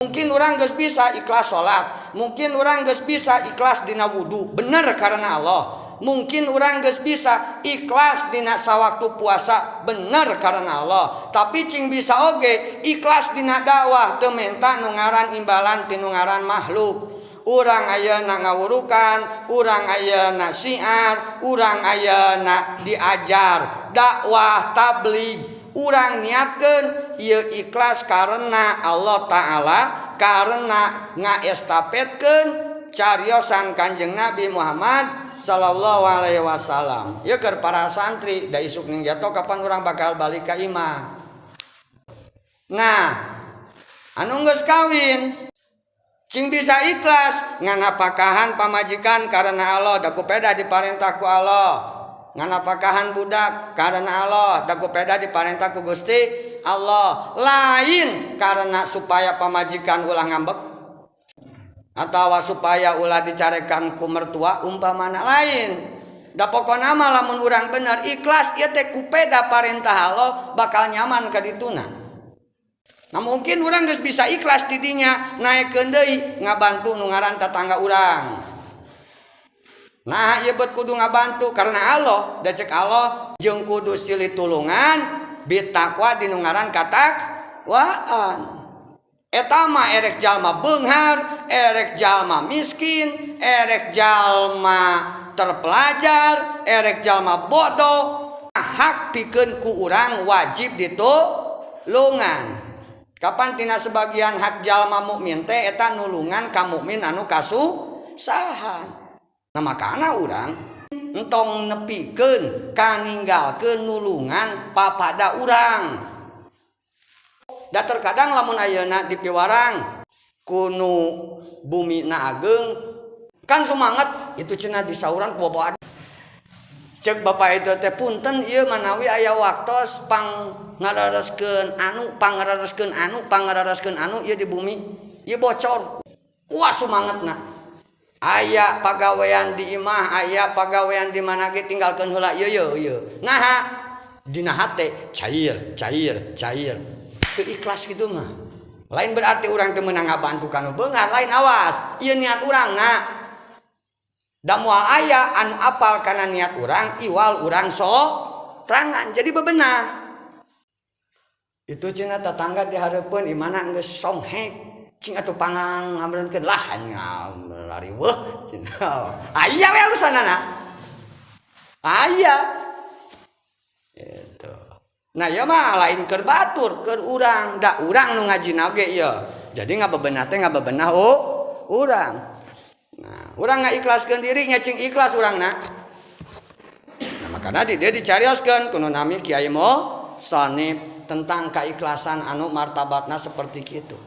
Mungkin urang geus bisa ikhlas salat, mungkin urang geus bisa ikhlas dina wudu, bener karena Allah. Mungkin urang geus bisa ikhlas dina sawaktu puasa, bener karena Allah. Tapi cing bisa oge ikhlas dina dakwah, teu menta nu ngaran imbalan ti nu ngaran makhluk. Urang ayeuna ngawurukan, urang ayeuna syiar, urang ayeuna diajar dakwah tabligh, urang niatkeun ieu ikhlas karena Allah Ta'ala, karena ngaestafetkeun cariosan Kanjeng Nabi Muhammad sallallahu alaihi wasallam. Ieu keur para santri, da isuk ning jatuh kapan urang bakal balik ka imah. Nah, anu geus kawin cing bisa ikhlas nganapakahan pamajikan karena Allah, da ku peda diparentah ku Allah. Nganapakahan budak karena Allah, da ku peda diparentah ku Gusti Allah, lain karena supaya pamajikan ulah ngambek atau supaya ulah dicarekan ku mertua umpamana, lain. Da pokona mah lamun urang bener ikhlas ieu teh ku peda parentah Allah, bakal nyaman ka dituna. Nah, mungkin urang geus bisa ikhlas di dinya, naekkeun deui ngabantu nu ngaran tatangga urang. Nah, ieu bet kudu ngabantu karena Allah, da cek Allah jeung kudu silih tulungan bitakwa di nu ngaran katakwaan. Eta mah erek jalma beunghar, erek jalma miskin, erek jalma terpelajar, erek jalma bodoh, hak pikeun ku urang wajib ditulungan. Kapan tina sebagian hak jalma mukmin teh eta nulungan ka mukmin anu kasusahan. Nah, makana urang entong nepikeun kaninggalkeun nulungan papada urang. Da terkadang lamun ayeuna di piwarang kunu bumi na ageng kan semangat itu cenah disauran ku bapak. Cek bapak itu teh, "Punten ieu manawi aya waktos pang ngarareskeun anu, pangarareskeun anu, pangarareskeun anu ieu di bumi ieu bocor." Wah, sumangetna. Aya pagawean di imah, aya pagawean di mana ge tinggalkeun heula ieu ieu ieu. Naha? Dina hate cair cair cair, teu ikhlas gitu mah. Lain berarti urang teu meunang ngabantu kanu beunghar, lain, awas ieu niat urang. Nah, da moal aya anu apal kana niat urang iwal urang sorangan. Jadi bebenah itu cenah tetangga di hareupeun imana geus songhek, cing atuh pangang ngambeunkeun lah riweuh cenah. Aya we alusanana aya gitu. Nah, ieu mah lain keur batur, keur urang, da urang nu ngajina oge ieu. Jadi ngabebenah teh ngabebenah oh urang. Nah, urang ngaikhlaskeun diri nya, cing ikhlas urangna. Nah, makana di dia dicarioskeun ku nu nami Kiai Mo Sanip tentang keikhlasan anu martabatna seperti kitu.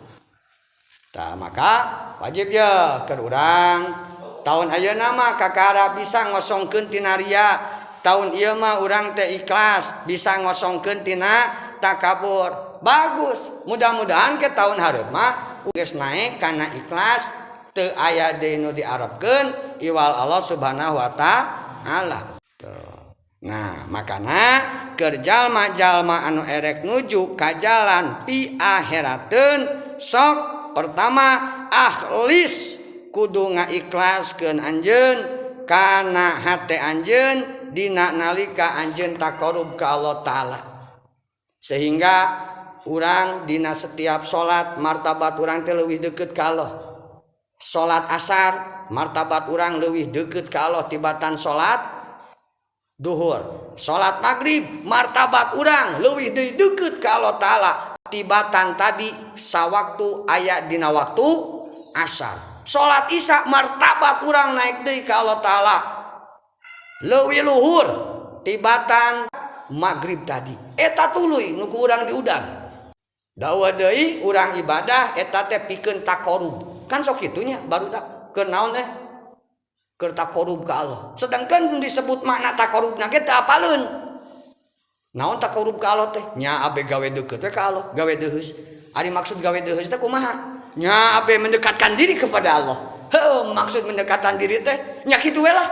Tah, maka wajib ya keur urang tahun ayeuna mah kakara bisa ngosongkeun tina ria. Tahun ieu mah urang teh ikhlas bisa ngosongkeun tina takabur. Bagus. Mudah-mudahan ke tahun hareup mah geus naik kana ikhlas, teu aya deui nu diarepkeun iwal Allah Subhanahu wa Ta'ala. Nah, makana keur jalma-jalma anu erek nuju ka jalan pi akhirateun, sok pertama akhlis, kudu ngaikhlaskeun anjeun kana hate anjeun dina nalika anjeun taqarrub ka Allah Ta'ala, sehingga urang dina setiap salat martabat urang teh leuwih deukeut ka Allah. Salat asar martabat urang leuwih deukeut ka Allah tibatan salat duhur. Salat maghrib martabat urang leuwih deui deukeut ka Allah Ta'ala tibatan tadi sawaktu aya dina waktu asar. Salat isya martabat urang naik deui ka Allah Ta'ala leuwih luhur tibatan maghrib tadi. Eta tuluy nu ku urang diudag dawa deui urang ibadah eta teh pikeun taqarrub. Kan sok kitu nya barudak, keur naon teh? Keur taqarrub ka Allah. Sedangkan disebut makna taqarrubna ge teu apaleun naon taqarrub ka Allah teh. Nya abe gawe deukeut we ka Allah, gawe deuheus. Ari maksud gawe deuheus teh kumaha? Nya abe mendekatkan diri kepada Allah. Heuh, maksud mendekatkan diri teh nya kitu we lah.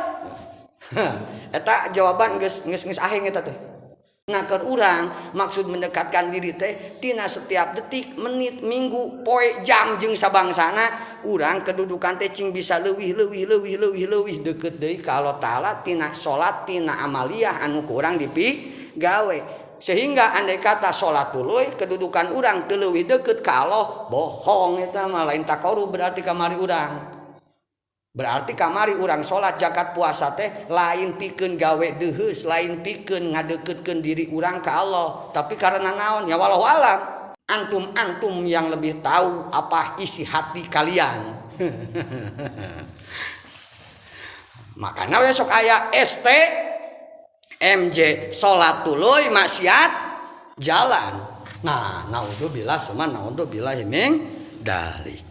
Eta jawaban geus geus geus aheng eta teh. Nah, keur urang maksud mendekatkan diri teh tina setiap detik, menit, minggu, poe, jam jeung sabangsana urang kedudukan teh cing bisa leuwih leuwih leuwih leuwih leuwih deket deui ka Allah Taala tina salat, tina amaliyah anu ku urang dipigawe. Sehingga andai kata salat tuluy kedudukan urang teu leuwih deket ka Allah, bohong eta mah, lain taqarrub berarti kamari urang. Berarti kamari urang salat, zakat, puasa teh lain pikeun gawe deuheus, lain pikeun ngadeukeutkeun diri urang ka Allah, tapi karena naon ya, wallahu alam. Antum antum yang lebih tahu apa isi hati kalian. Makanya besok aya ST MJ, salat tuluy maksiat jalan. Nah, naudzubillah summa naudzubillah min dalik.